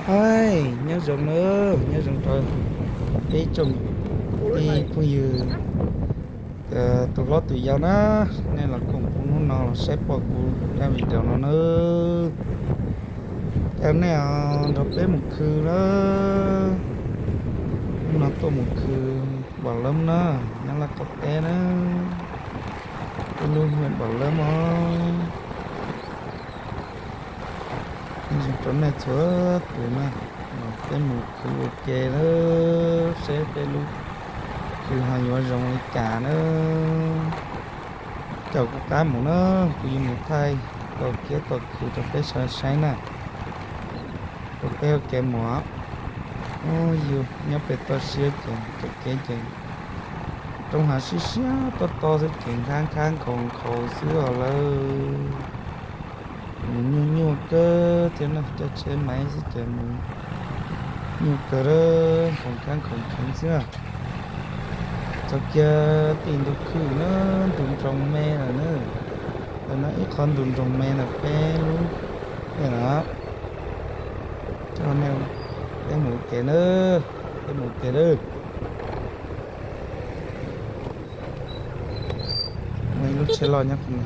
Hais, nyob zoo na, nyob zoo rau peb tsoom phooj ywg, tus hlob tus yau na, nej los koom kuv hnub no los saib pom kuv zaj video no na. Coj nej nrog peb mus khw na. Hnub no tuaj mus khw Npam Lab na, nyob Laj Koj teb na, peb lub hwj Npam Lab os. Nyob zoo rau nej txhua tus na, los peb mus khw ua ke na, seb peb lub khw ho yuav zoo li cas na. Caum kuv qab mus na, kuv yuav mus thaij tau kiab tau khw rau peb sawv saib na. Rau peb ua ke mus. Ub, yus nyob pem toj siab ces caum kev ces roob hav siab siab tob tob xwb ces nkhav nkhav nkhaus nkhaus xwb os lawm. Mus nyuaj nyuaj kawg thiab na, caij tsheb maiv xwb ces mus nyuaj kawg, nkhaus nkhav nkhaus nkhaus xwb. Txog kiag tim ntug khw na, ntug nroos me lawm na. Ntawm no ib qho ntug nroos me ntawm peb lub ne na. Coj nej, peb mus ua ke na, peb mus ua ke na. Muaj ib lub tsheb loj nyob qhov no,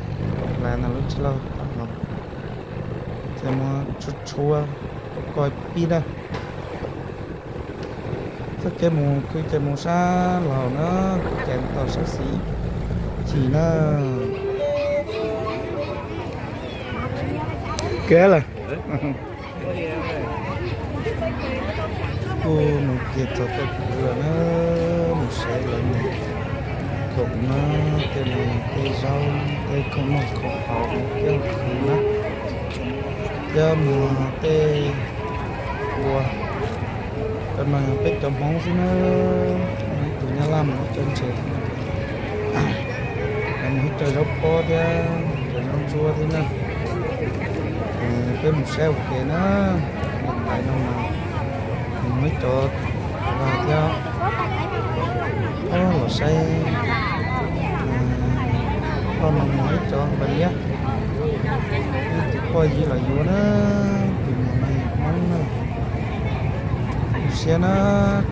lawv no lub tsheb loj taub hau, ces muab tshuab tshuab koj pib na. Txoj kev mus khw ces mus sab laug na, khw ces mus tau sab xis chim na. Kev lawm. Kuj mus kiag txog toj khw lawm na, mus saib lawv mus koom na, tej no tej zaub tej khoom noj khoom haus mus kiag khw na, thiab mus tej ua. Cov no yog peb cov Hmoob xwb na, ib tug Nyab Laj mus ib co ntses, mus ib co zaub pob thiab cov zaub ntsuab thiab na. Peb mus saib ua ke na, mus tais no mas mus ib co vaj thiab. Los saib, toj no mus ib co npawg liab, ib tus poj yig los yuav na, tus no yog Hmoob na. Zoo siab na,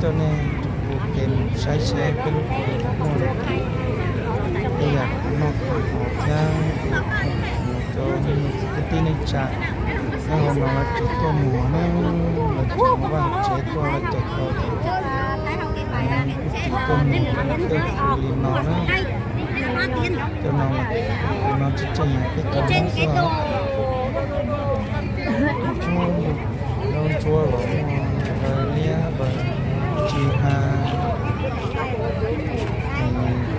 coj nej ua ke mus saib saib peb lub khw muaj tej yam noj khoom haus thiab, cov kwv tij neej tsa nyob hauv no lawv tsis tuaj mus na, lawv tsis mus vaj tsev tuaj lawv caum tau ces kuj tsis tuaj mus, lawv tuaj khw li no na. Cov no, cov no tseem tseem yog peb cov Hmoob xwb os. Zaub ntsuab los muaj npawg liab npawg tsis ha,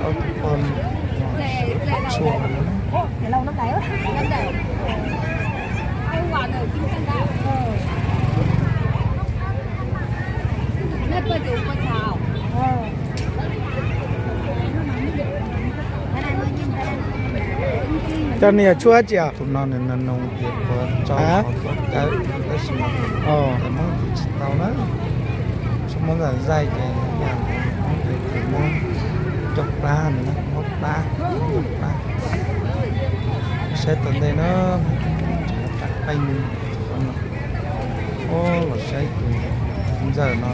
ob tug poj tshuaj no. Cov no yog tshuaj dab tsi os? Tus no nws noog tias puas tso qhov txoj cawv, tab sis mas muab tus tsis tau na. Tsuas muab zam zaij ces yam ntawd, muab tus muab coj plab ntawd na, muab plab, coj plab. Saib tom ntej na, tseem rov qab peb mus no. Ub, los saib tus ntxawm no,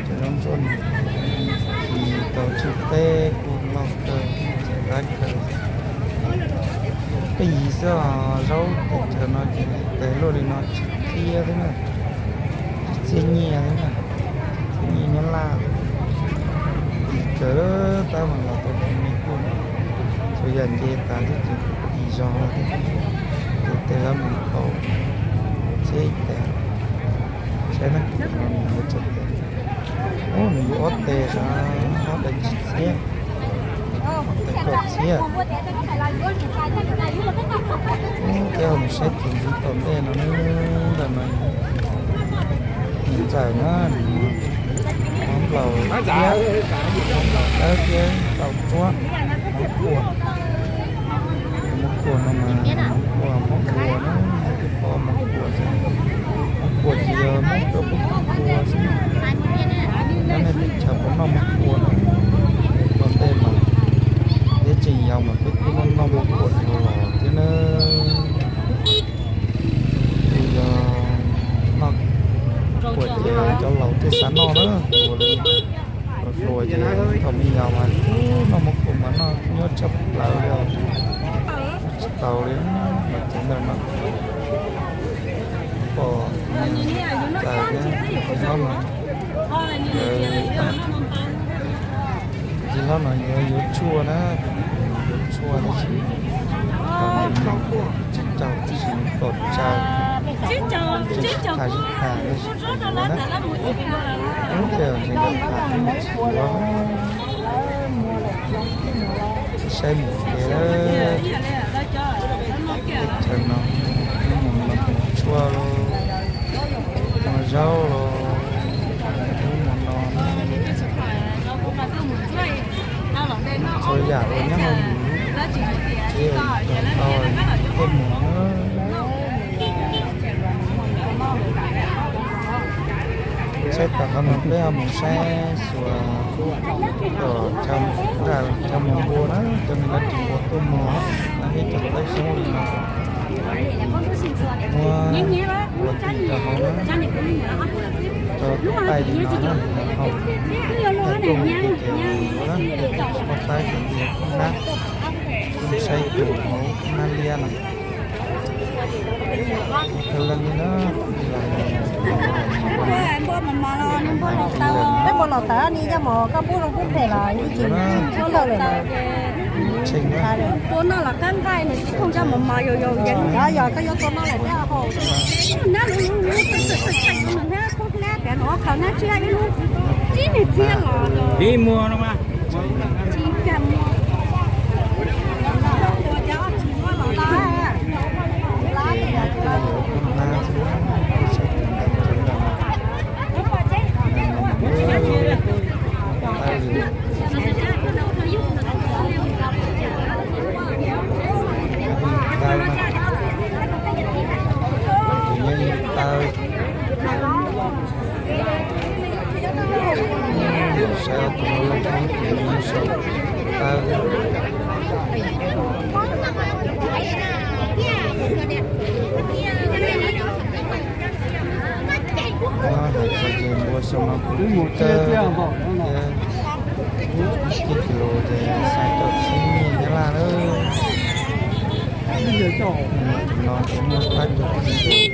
cov zaub ntsuab no, tsis tau tswj teb kuj loj kawg, txiv qab kawg. Peb yig xwb os, zaub teb chaws no ces tes luaj li no tsis txiab thiab na, tsis txiab nyiaj thiab na, tsis txiab nyiaj Nyab Laj. Yig kawg tab mas los tau tus me kuj txhua yam nce tas thiab ces ib zog thiab, ces tej zaub nws tau txiab ib tes. Saib na, no nws yuav txog tes, ub, nws yuav ob tes sav, ob tes tsis txiab, ob tes kaum txiab. Ub, tej zaum nws saib tus ntxiv tom ntej no na, ntawm no nws ntxawm na, nws muab nplaum liab, nplaum dawb thiab nplaum ruab, muab kuam, muab kuam no mas muab kuam, muab kuam na, muab kuam xwb, muab kuam ces yog muab rau pub kuam xwb. Nyob nej teb chaws puas noj muab kuam na? Tom ntej mas peb tseem yau mas peb kuj noj muab kuam los thiab na. Kuj yog noj kuam Laus thiaj xav noj na, ua li hluas ces thaum me nyuam mas noj mov kuam mas noj nyuaj tshaj plaws li, tsis tau li mas txiv ntawd no. Pom txawm txiv hlob no, txiv hlob no yuav yuav tshuaj na, yuav tshuaj tab sis tsis caum tab sis kom tsaws, tsis thav tsis thav tab sis yuav na. Ub, tej zaum ntshe nkawd tham tsis yuav. Saib mus kev lawm. Teb chaws no, mus no mus tshuaj los, mus zaub los, mus no, txhua yam los nyob hauj lwm, ces tau tej mus na. Saib tom qab no peb ho mus saib xyuas tom chaw mus npua na, cov neeg lav ris npua tuaj mus na, ib cov tawb xyoob li no, muab ua tim rau hauv na, rau taij li no na, rau hauv. Yog tuaj mus ces yuav na, muab taij kom ntiag khoob hnab, saib tus hauv khoob hnab liab no. Peb mus los tawm ni coj mus koj pub rau pub phem los ib chim tsis txawj lawm. Tua noj los qab nqaij nws tsis thooj coj mus mos yau yau yeeb. Yog koj yuav tua noj los peb haus. Nab luv luv luv tseem tseem tseem nws thiab khub hlab tias nws ob qhov nab tsiab ib lub tsib niag txiab los. Ib muag no mas. Saib tus no loj koob tus no sau tawb. Hais txog ces npua xyoo no kuj tib tawb thiab, ib kis lus ces xya caum txhiab nyiaj Nyab Laj lawm. Tus no ces muaj pab caug txhiab.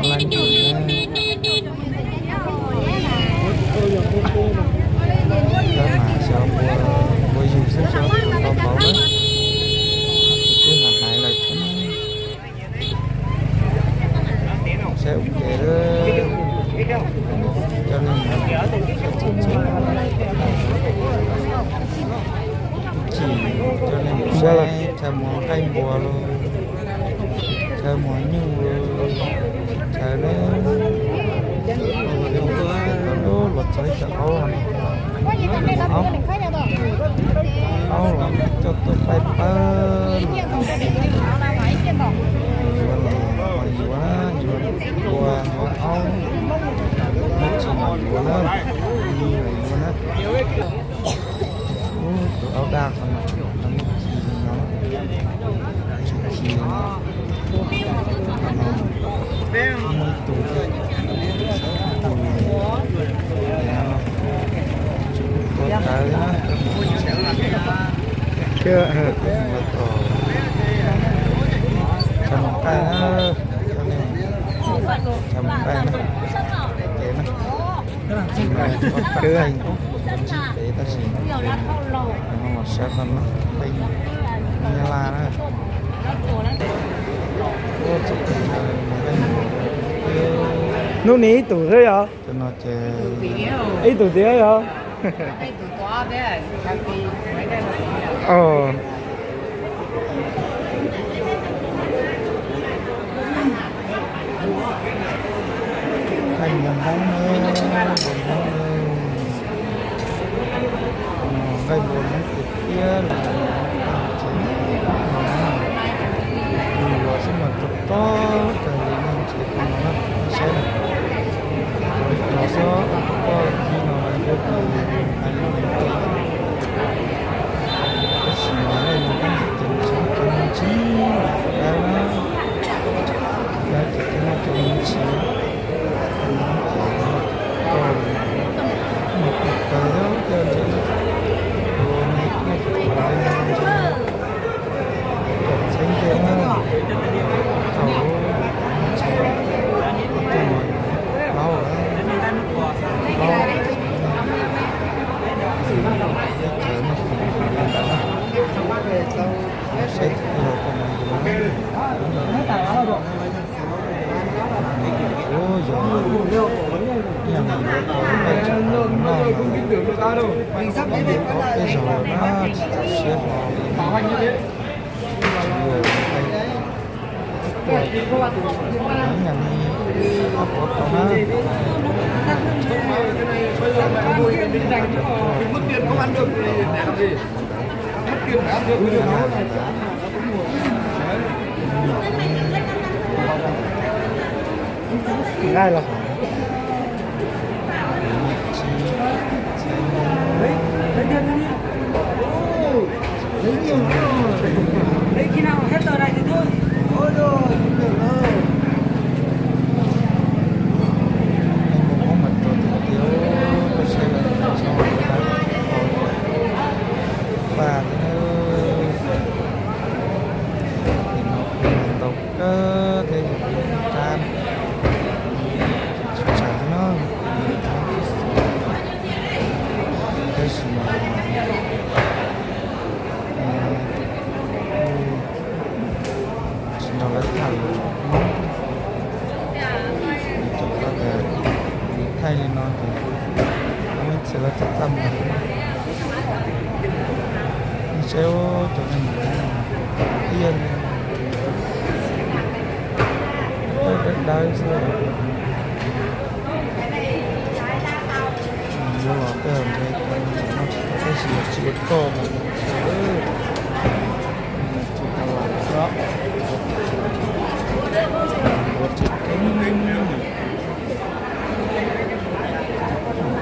Lab ncig na. Lab mas xyov npua, npua yug xwb xyov puas tau pauv na. Twb hais hais lawm thiab. Saib ua ke, coj nej mus saib, ib chim coj nej mus saib chaw muag nqaij npua los, chaw muag nyuj los, chaw na, los txog ib cov aub no, aub los coj tuaj paib pawg los, yuav los yuav, yuav npua yuav aub, muaj tsis los yuav na, li los yuav na. Tus aub daj qhov no, muaj tsis li no, tsis li no, muaj ib tug, tus, tus no, tsis tua rawv na, chaw mus nqaij na, chaw mus nqaij na, pem na, pem tab sis no los saib qhov no, peb Nyab Laj na. Hnub ni ib tug xwb yog? Ib tug tiag yog? Nqaij npua Hmoob na, nqaij npua Hmoob tiag tiag li. Yus los xwb mas rog rog kawg li no, tsis tau no na, saib na. Los xwb, koj ib no mas yuav tus hais lus tab sis mas nqaij npua Hmoob ces nws tsis muaj cov me ntsis dawb na, dawb ces thiaj muaj cov me ntsis no. Ces ib yam li yuav tau paj tseem tau noj los, ob peb zaug lawm na, tsis txaus siab hlo li. Tsis yog ib yam li ob pov tau na. Nqaij los Paj thiab, tim no kuj ntau kawg thiab, yog rab tsis tshaj no, tab sis mas tsis nrog lawv tham lus Hmoob, ces cov ko tias thaij li no ces muaj ib txhia lawv txaj txaj muag li no. Nej saib cov neeg tiag li, dawb dawb xwb. Yuav los tej ntshe tab sis yog tsis ua toj mas tsis tau los xwb. Ua tsis keeb,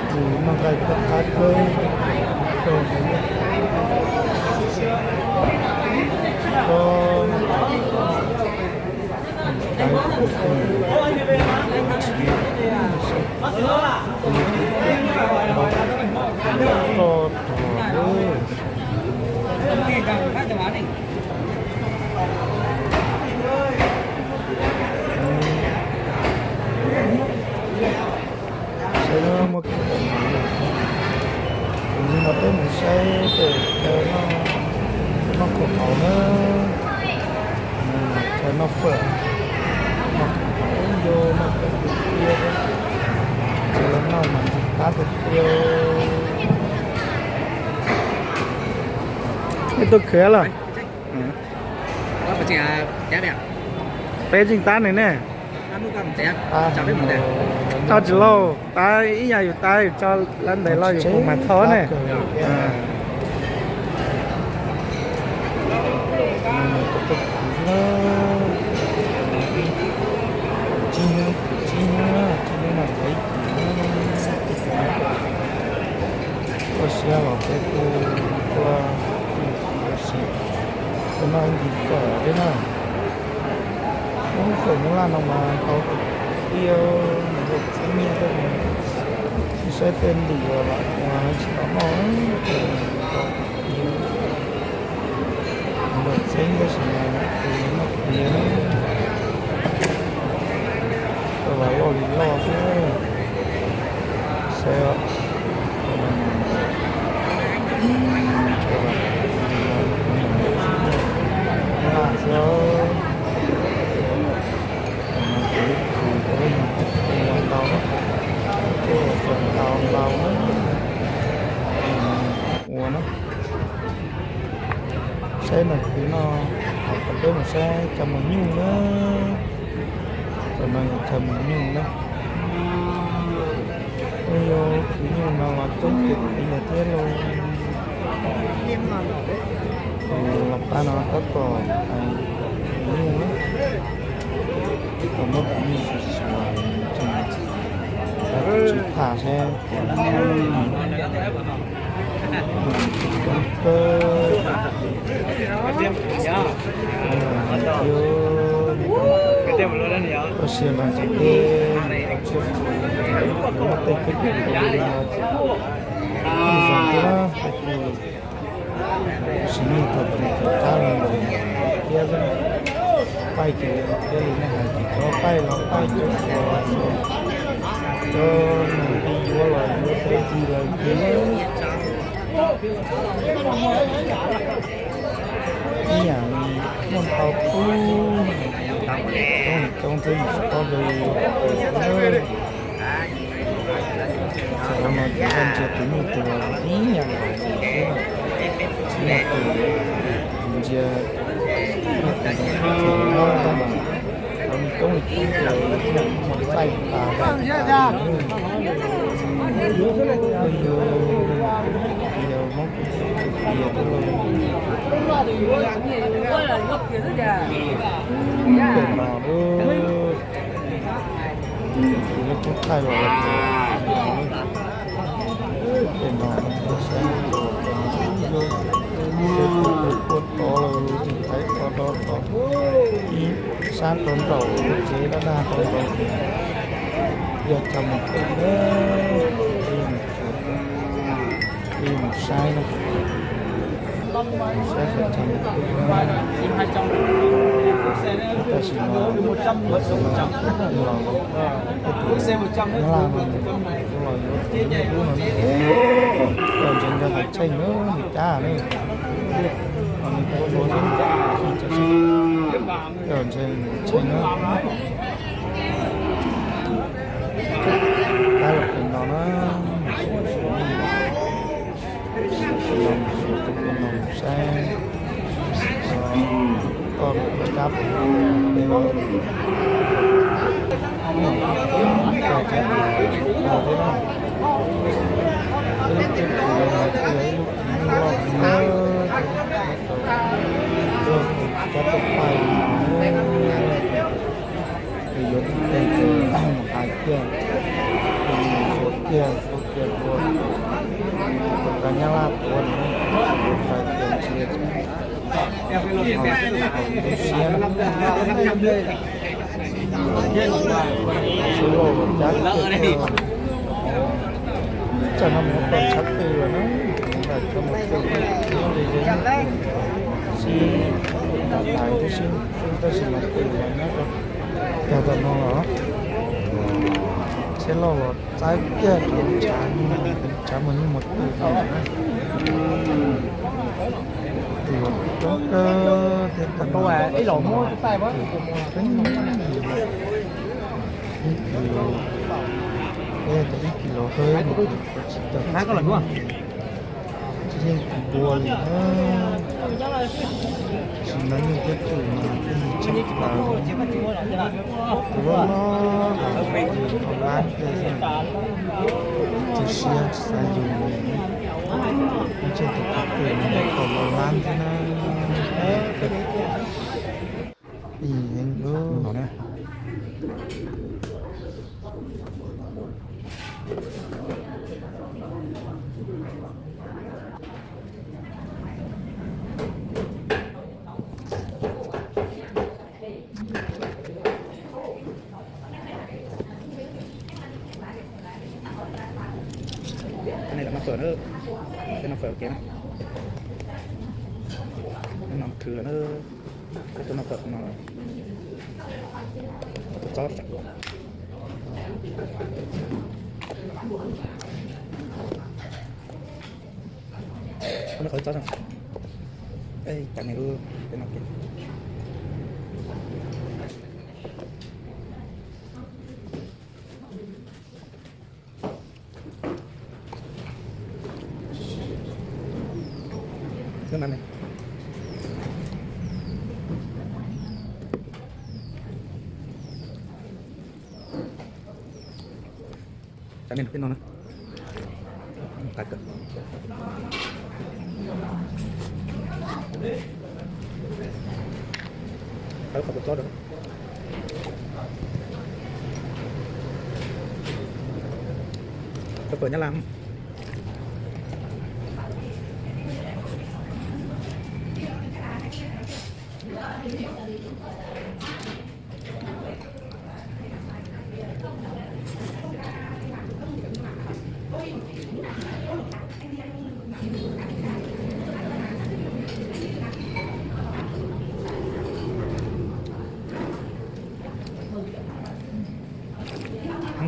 tus noj nqaij qab qab kawg, tsis tau, tsis tau. Saib muaj kev, tus no peb mus saib tej chaw noj, noj khaub qau na, chaw noj fawm, noj khaub qau, noj khaub qau tiag, chaw noj mas ntxim qab tiag tiag. Nej tuaj khwv los? Peb tseem tab nws ne. Tso tsis lauj, tab ib yam yus tab yus tso lawv ntes los yus puas mas thauj ne. Ua siab los peb kuj ua si, tus no ntim fawm thiab na. Lub fawm Nyab Laj no mas hau tiag tiag, nws luaj txhiab nyiaj thiab. Saib tej ntim los ua tsis tau noj, luaj txhiab tab sis mas noj tiag, loj li loj xwb. Saib, Nyab Laj xwb. Ntau, ntau, ntau, ua na. Saib no, khwv no, peb mus saib cov maum nyuj na. Cov no yog chaw maum nyuj na. Ua yog khwv nyuj no los coob tiag tiag thiab lauj. Los pab no tab tom hais nyuj na, kom muab tus nyuj xuas xuas, tsis tham seb. Ua siab los ntawm tej txhua txhua muab tej khaub ncaws li no, ib zaug thiab, tab sis nyuj tau tus tab los nkaus thiab xwb. Paib kiag li thiab li nej hais, tsis txhob paib los paib, cov neeg twb yuav los yuav tau ib txhij lawm thiab. Ib yam li muaj ntau tub, Coob coob xwb, yim ob leeg. Thaum no ces koj ntsia tus nyuj tus los ib yam nkaus xwb na. Tsis yog tus ntsia, tus ntsia tab mas cov me coob li coob ces mus txaij tas tas li. Yog Hmoob kuj tias thiab los, pem no lub, ces lub tub thaij los pem no, saib, puag tod los, tais tod rau tod, ib sab rau nraum, lub tsev dab dab rau nraum, yog cov mus pem na, ib mus saib na, saib qhov chaw mus pem na. Tam sim no los, tus Nyab Laj no los yuav tus nyuj dub no ne, ntshe nkawd hais tsheej na, nws cab ne, nws tua tua xwb, ntshe nws tsheej na. Cab los pem no na, pem no mus saib, toj lawm cab pem no pem no. Thiab na, ib lub teb kis no mas kuj yog ib lub kis nyuj loj na, ces cab tuaj pais no, ces yuav tib teg ces mus hais tiag, ces mus tua tiag, tua tiag tua, tus nyab laj tuav no, tua tiag tiag ntsia, tu siab na. Tsis loj los cab tiag tiag. Tsam no mus tau tshav twg lawm na, mus tau tshav twg nyob ze ze, sib tais tib si, tab sis mas twm los nyob rau tag tam no los, tsheb loj los txaib kiag, tshav mus nyuj mus twm no na. Twm los coob kawg thiab, tam no ib los muab ib kis los, ib kis los hawb tsis tau, tsis yeej tus npua li na. Sim no nyuj thiab twm mas kuj tshaj plaws, tus loj loj los tau lab kiag xwb, tu siab tsis xav yug li. Ntshe tus twm no tau lab xwb na. Ib heev lub no na. Qhov no fawm na, peb noj fawm ua ke na. Peb noj khwv na, peb tuaj noj fawm no. Qhov txob, qhov txob no. Cas ne lub, peb noj ke. Cov nej peb no na. Qab kawg. Qab qhov txob rau. Rau pawg Nyab Laj.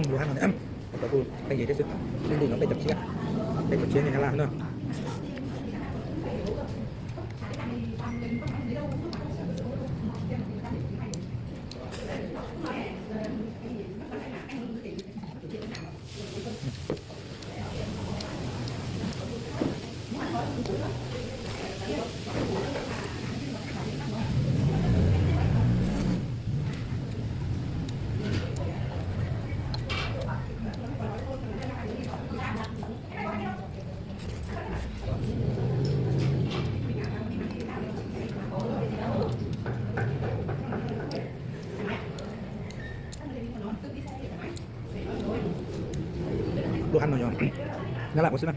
Lub hab no, peb yim thiab xwb, lub no peb caug tsib, peb caug tsib Nyab Laj na. Tus hab no yog Nyab Laj ua xwb na.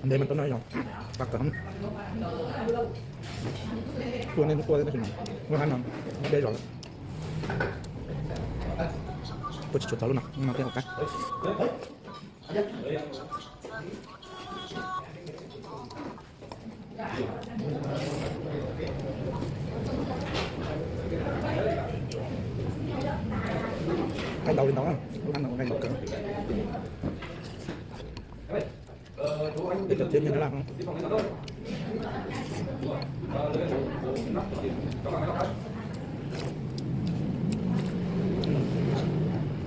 Ntev mas tau no yog pab kawm, tua nej hnub tua tab sis mas lub hab no deb zog lawm. Tua tsis tshua txog lub no, no peb ua qab. Nqaij ntau li ntau, lub hab no nqaij ntau kawg. Peb cov thiab nyob Nyab Laj no.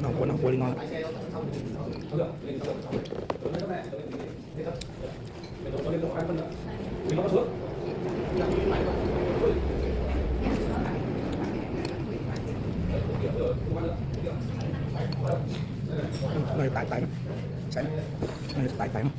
Noj kua noj kua li no. No yog tais tais no, saib no, no yog tais tais no.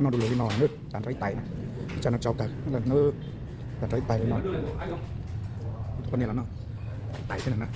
Noj du lug li no, tas nrho ib tais na, ib tsam no tsau kawg, tas nrho ib tais li no. Poj niam los noj tais thiab na.